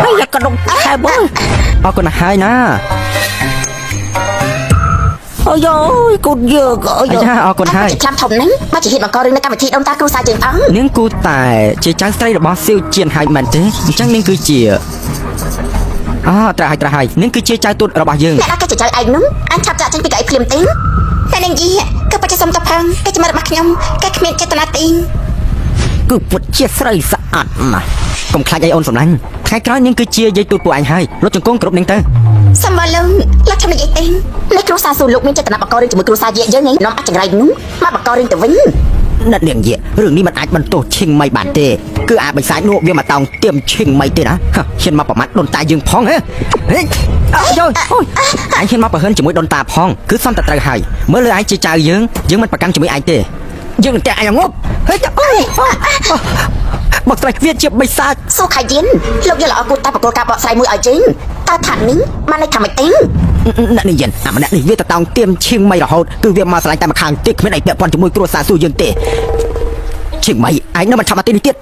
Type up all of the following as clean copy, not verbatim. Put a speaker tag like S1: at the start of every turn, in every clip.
S1: ហើយយកកដុំខែបើ
S2: អរគុណណាស់ហើយណា
S1: អូយអូយកូនយើងអូយ
S2: អាយ៉ាអរគុណហើយ
S3: ជាឆ្នាំធំហ្នឹងមកជាហ៊ានបង្ករឿងនៅកម្មវិធីដូនតាគ្រួសារយើងផង
S2: នាងគូតែជាចៅស្រីរបស់សៀវជៀនហើយមែនទេអញ្ចឹងនាងគឺជាអូត្រូវហើយត្រូវហើយនាងគឺជាចៅទូតរបស់យើង
S3: អ្នកណាគេចចៅឯងនោះអញឆាប់ចាក់ចេញពីកៅអីភ្លាមទេតែនាងយីគឺពិតជាសុំតផងគេជាមិត្តរបស់ខ្ញុំគេគ្មានចេតនាទេ
S1: គឺពិតជាស្រីស្អាតណាស់
S2: កុំខ្លាចអីអូនសំឡាញ់ថ្ងៃក្រោយនាងគឺជាយាយទូតពួកឯងហើយលុតជង្គង់គ្រប់នាងទៅ
S3: សំបលងលោកខ្ញុំនិយាយទេនេះគ្រួសារស៊ូលោកមានចេតនាបង្ករឿងជាមួយគ្រួសារយាយើងឯងនាំអាចង្រៃនោះមកបង្ករឿងទៅវិញ
S1: អ្នកនាងយារឿងនេះมันអាចបន្ទោសឈិងមិនបានទេគឺអាបិសាចនោះវាមកតោងទៀមឈិងមិនទេណាហ่ะហ៊ានមកប្រមាថដូនតាយើងផងហ៎ហេអូយអូយ
S2: ឯងហ៊ានមកប្រហិនជាមួយដូនតាផងគឺសំតែត្រូវហើយមើលលើឯងជាចៅយើងយើងមិនប្រកាន់ជាមួយឯងទេ
S1: យើងនឹងតែឯងងប់ហេអូយ
S2: មកស្រីវាជាបិសាច
S3: ស៊ូខៃយិនលោកយល់ល្អគួរតែបកគលការបកស្រាយមួយឲ្យយើងតើថានេះបានន័យថាម៉េចទេ
S1: អ្នកនាងយិនអាម្នាក់នេះវាទៅតោងទៀមឈិងមិនរហូតគឺវាមកស្រឡាញ់តែម្ខាងទេគ្មានអីពាក់ព័ន្ធជាមួយគ្រួសារស៊ូយើងទេឈិងមិនឯងនៅមិនឆាប់មកទីនេះទៀត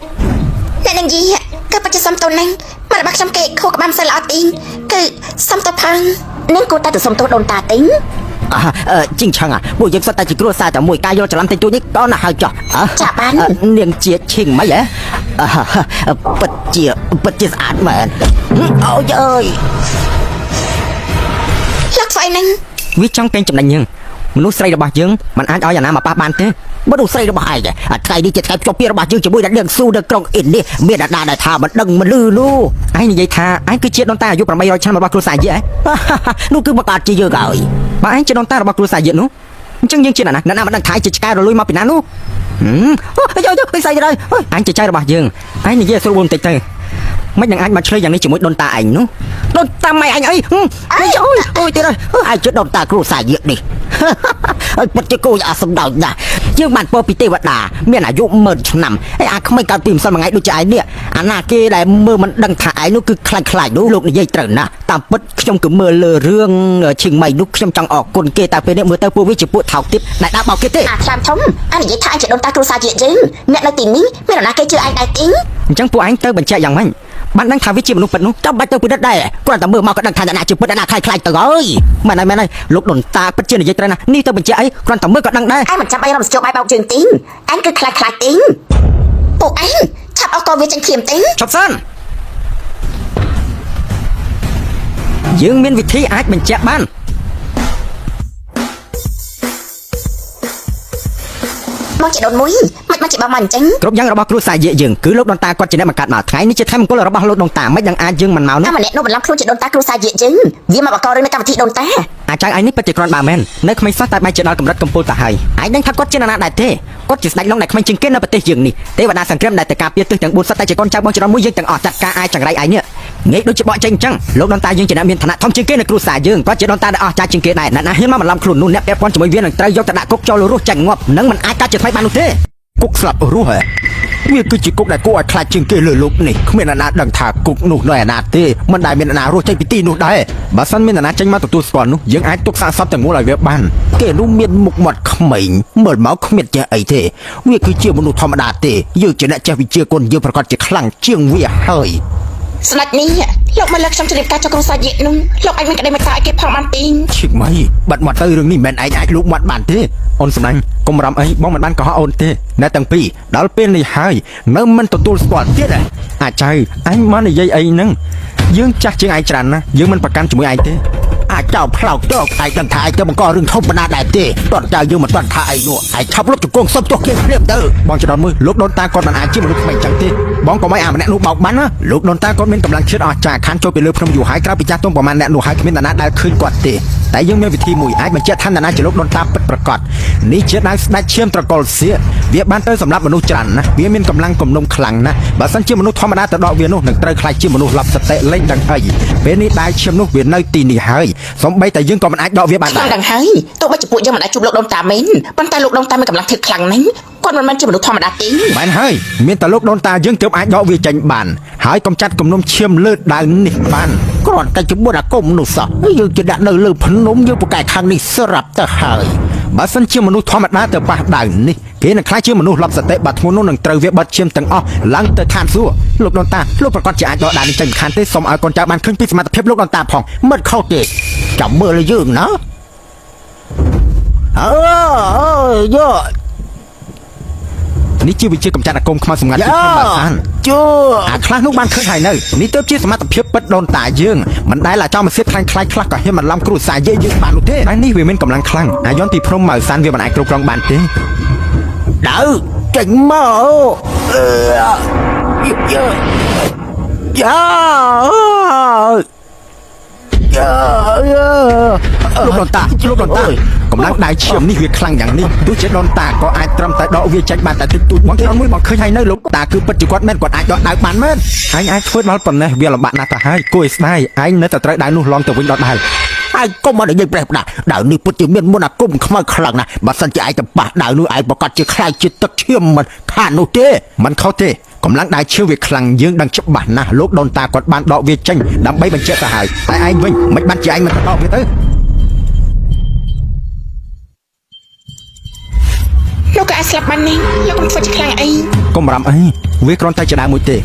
S3: អ្នកនាងយីគឺពិតជាសុំទោសណាស់មករបស់ខ្ញុំគេខួរក្បាលមិនសូវល្អទេគឺសុំទោសផងនាងគួរតែទៅសុំទោសដូនតាទេ
S1: អឺជីងឆឹងអាពួកយើងសុទ្ធតែជាគ្រួសារតែមួយការយល់ច្រឡំតិចតួចនេះក៏ណាស់ហើយចោះអើ
S3: ចាបាន
S1: នាងជាឈិងមិនហ៎អឺពិតជាពិតជាស្អាតមែនអូយអើយ
S3: លោកធ្វើអីហ្នឹង
S2: វាចង់កេងចំណេញយើងមនុស្សស្រីរបស់យើងមិនអាចឲ្យអាណាមកប៉ះបានទេ
S1: មនុស្សស្រីរបស់ឯងអាថ្ងៃនេះជាថ្ងៃភ្ជាប់ពាក្យរបស់យើងជាមួយនឹងនាងស៊ូនៅក្រុងអ៊ីននេះមានអ្នកណាដែលថាមិនដឹងមិនលឺនោះ
S2: ឯងនិយាយថាឯងគឺជាដូនតាអាយុ800ឆ្នាំរបស់គ្រួសារយាឯង
S1: នោះគឺមកកើតជាយើងហើយ
S2: បើឯងជាដូនតារបស់គ្រួសារយានោះអញ្ចឹងយើងជាអ្នកណា
S1: អ្នកណាមិនដឹងថាឯងជាឆ្កែរលួយមកពីណានោះអូយយយស្អីទៅ
S2: ឯងជាចៅរបស់យើងឯងនិយាយឲ្យស្រួលបន្តិចទៅមិននឹងអាចមកឆ្លើយយ៉ាងនេះជាមួយដូនតាឯងនោះ
S1: ដូនតាម៉ែអញអីអូយអូយទៀតហើយឯងជាដូនតាគ្រួសារយើងនេះហើយពិតជាគួរឲ្យសំដៅណាស់យើងបានពោពីទេវតាមានអាយុម៉ឺនឆ្នាំហើយអាក្មេងកើតពីម្សិលមួយថ្ងៃដូចជាឯងនេះអាណាគេដែលមើលមិនដឹងថាឯងនោះគឺខ្លាញ់ខ្លាចនោះលោកនិយាយត្រូវណាស់តាមពិតខ្ញុំគឺមើលលើរឿងឈៀងម៉ៃនោះខ្ញុំចង់អរគុណគេតែពេលនេះមើលទៅពួកវាជាពួកថោកទាបដែលដាក់បោកគេទេ
S3: អាខ្លាមធំអានិយាយថាអញជាដូនតាគ្រួសារជាយើងអ្នកនៅទីនេះមាននរណាគេជឿឯងដែរទេ
S2: អញ្ចឹងពួកឯងទៅបញ្ជាក់យ៉ាងម៉េចបានដឹងថាវាជាមនុស្សពិតនោះ
S1: ចាំបាច់ទៅពិនិត្យដែរគ្រាន់តែមើលមកក៏ដឹងថាអ្នកណាជាពិតអ្នកណាខ្លាចខ្លាចទៅហើយ
S2: មែនហើយមែនហើយលោកដូនតាពិតជានិយាយត្រូវណាស់នេះទៅបញ្ជាក់អីគ្រាន់តែមើលក៏ដឹងដែរ
S3: ឯងមិនចាំអីរំស្ជោបាយបោកជើងទីឯងគឺខ្លាចខ្លាចទីពួកឯងឆាប់អស់កវាចេញភ្លាមទី
S2: ឈប់សិនយើងមានវិធីអាចបញ្ជាក់បាន
S3: មកជាដូនមួយមិនមកជាបងមកអញ្ចឹង
S2: គ្រប់យ៉ាងរបស់គ្រួសារយាយើងគឺលោកដូនតាគាត់ជាអ្នកបង្កើតមកថ្ងៃនេះជាថ្ងៃមង្គលរបស់លោកដូនតាមិនដឹងអាចយើងមិនមកនោះ
S3: អាម្នាក់នោះបន្លំខ្លួនជាដូនតាគ្រួសារយាយើងវាមកបង្ករឿងនៅកម្មវិធីដូនតា
S2: អាចៅឯងនេះពិតជាគ្រាន់បើមែននៅក្មេងសោះតែបែរជាដល់កម្រិតកំពូលទៅហើយ
S1: ឯងដឹងថាគាត់ជានរណាដែរទេគាត់ជាស្ដេចឡុងដែលក្មេងជាងគេនៅប្រទេសយើងនេះទេវតាសង្គ្រាមដែលតែការពារទិសទាំង4សុទ្ធតែជាកូនចៅបងចរន្តមួយយើងទាំងអស់ចាត់ការអាយចង្រៃឯងនេះងាយដូចជាបកចេញអញ្ចឹងលោកដូនតាយើងជាអ្នកមានឋានៈធំជាងគេនៅគ្រួសារយើងគាត់ជាដូនតាដែលអស្ចារ្យជាងគេដែរអ្នកណាហ៊ានមកបន្លំខ្លួននោះអ្នកពាក់ព័ន្ធជាមួយវានឹងត្រូវយកទៅដាក់គុកចូលរស់ចាញ់ងាប់នឹងមិនអាចកើតជាថ្មីបាននោះទេ
S4: គុកស្លាប់រស់ហ៎វាគឺជាគុកដែលគួរឲ្យខ្លាចជាងគេលើលោកនេះគ្មានអ្នកណាដឹងថាគុកនោះនៅឯណាទេមិនដែលមានអ្នកណារស់ចេញពីទីនោះដែរ
S2: បើសិនមានអ្នកណាចេញមកទទួលស្គាល់នោះយើងអាចទុកសាកសពទាំងមូលឲ្យវាបាន
S4: គេនោះមានមុខមាត់ក្មេងមើលមកគ្មានចេះអីទេវាគឺជាមនុស្សធម្មតាទេយើងជាអ្នកចេះវិជ្ជាគុណយើងប្រកាសជាខ្លាំងជាងវាហើយ
S3: ស្ដេចនេះលោកមកលើកខ្ញុំជម្រាបការចុះគ្រួសារយានោះលោកអាចមានក្តីមេត្តាឲ្យគេផងបានទី
S4: ឈឹកម៉ៃបាត់មាត់ទៅរឿងនេះមិនមែនឯងអាចលូកមាត់បានទេ
S2: អូនសំឡាញ់កុំរំអីបងមិនបានកុហកអូនទេអ្នកទាំងពីរដល់ពេលនេះហើយនៅមិនទទួលស្គាល់ទៀតហ៎អាចៅអញមកនិយាយអីហ្នឹងយើងចាស់ជាងឯងច្រើនណាស់យើងមិនប្រកាន់ជាមួយឯងទេ
S4: អាចចោលផ្លោកតកឯងដឹងថាឯងទៅបង្ករឿងធំប៉ុណ្ណាដែរទេតន់ចៅយើងមិនតន់ថាឯងនោះឯងឆាប់លុបជង្គង់សុំទោះគេភ្លាមទៅ
S2: បងចរន្តមួយលោកដូនតាគាត់មិនអាចជាមនុស្សក្មេងចឹងទេបងក៏មិនអាម្នាក់នោះបោកបានណាលោកដូនតាគាត់មានកម្លាំងជាតិអស្ចារ្យខានចូលពីលើភ្នំយូរហើយក្រៅពីចាស់ទុំប្រមាណអ្នកនោះហើយគ្មានអ្នកណាដែលឃើញគាត់ទេតែយើងមានវិធីមួយអាចបញ្ជាក់ថាអ្នកណាជាលោកដូនតាពិតប្រាកដនេះជាដាវស្ដេចឈាមត្រកុលសៀកវាបានទៅសម្រាប់មនុស្សច្រើនណាស់វាមានកម្លាំងគំនុំខ្លាំងណាស់បើសិនជាមនុស្សធម្មតាទៅដកវានោះនឹងត្រូវខ្លាចជាមនុស្សឡប់សតិលេងដឹងអីពេលនេះដាវឈាមនោះវានៅទីនេះហើយសំបីតែយើងក៏មិនអាចដកវាបានដែរ
S3: ខ្លាំងដឹងហើយទោះបីជាពួកយើងមិនអាចជួបលោកដូនតាមែនប៉ុន្តែលោកដូនតាមានកម្លាំងធិតខ្លាំងណាស់គាត់មិនមែនជាមនុស្សធម្មតាទេ
S2: មែនហើយមានតែលោកដូនតាយើងទើបអាចដកវាចេញបានហើយកំចាត់គំនុំឈាមលើដាវនេះបាន
S4: គ្រាន់តែជាមួយអាគមនោះសោះយើងជាដាក់នៅលើភ្នំយើងពូកែខាងនេះស្រាប់ទៅហើយ
S2: បើសិនជាមនុស្សធម្មតាទៅប៉ះដាវនេះគេនឹងខ្លាចជាមនុស្សលប់សតិបាត់ធ្ងន់នោះនឹងត្រូវវាបិទឈាមទាំងអស់ឡើងទៅឋានសួគ៌លោកដូនតាលោកប្រកាសជាអាចដកដាវនេះចេញមិនខានទេសូមឲ្យកូនចៅបានឃើញពីសមត្ថភាពលោកដូនតាផង
S4: មិនខុសទេចាំមើលឲ្យយើងណាអើយោ
S2: នេះជាវិជាកម្ចាត់អាគមខ្មៅសម្ងាត់ពីភ្នំបាសាន
S4: ជឿ
S2: អាខ្លះនោះបានឃើញហើយនៅនេះទើបជាសមត្ថភាពពិតដូនតាយើងមិនដែលអាចចំមកសៀបខ្លាំងខ្លាយខ្លះក៏ហ៊ានមិនឡំគ្រួសារយាយយើងបាននោះទេតែនេះវាមានកម្លាំងខ្លាំងអាយ៉នពីភ្នំម៉ៅសានវាមិនអាចគ្រប់គ្រងបានទេ
S4: ដៅចេញមកអឺយ៉ាយ៉ាយ៉ា
S2: លោកដូនតាលោកដូនតាកម្លាំងដៃឈាមនេះវាខ្លាំងយ៉ាងនេះទោះជាដូនតាក៏អាចត្រឹមតែដកវាចេញបានតែតិចតួចបងច្រើនមួយបងឃើញហើយនៅលោកតាគឺពិតជាគាត់មែនគាត់អាចដកដៅបានមែនអញអាចធ្វើដល់ប៉ុណ្ណេះវាលំបាកណាស់ទៅហើយគួរឲ្យស្ដាយឯងនៅតែត្រូវដៅនោះឡងទៅវិញដដែល
S4: ហើយកុំមកនិយាយប្រេះផ្ដាស់ដាវនេះពិតជាមានមុនអាគមខ្មៅខ្លាំងណាស់បើសិនជាឯងទៅប៉ះដាវនោះឯងប្រកាសជាខ្លាយជាទឹកឈាមមិនខាននោះទេ
S2: មិនខុសទេកម្លាំងដៃឈាមវាខ្លាំងយើងដឹងច្បាស់ណាស់លោកដូនតាគាត់បានដកវាចេញដើម្បីបញ្ជាក់ទៅហើយតែឯងវិញមិនបានជាឯងមិនទៅដកវាទៅ
S3: លោកក៏អាចស្លាប់បាននេះលោកកុំធ្វើជាខ្លាំងអី
S2: កុំបារម្ភអីវាគ្រាន់តែជាដើមមួយទេ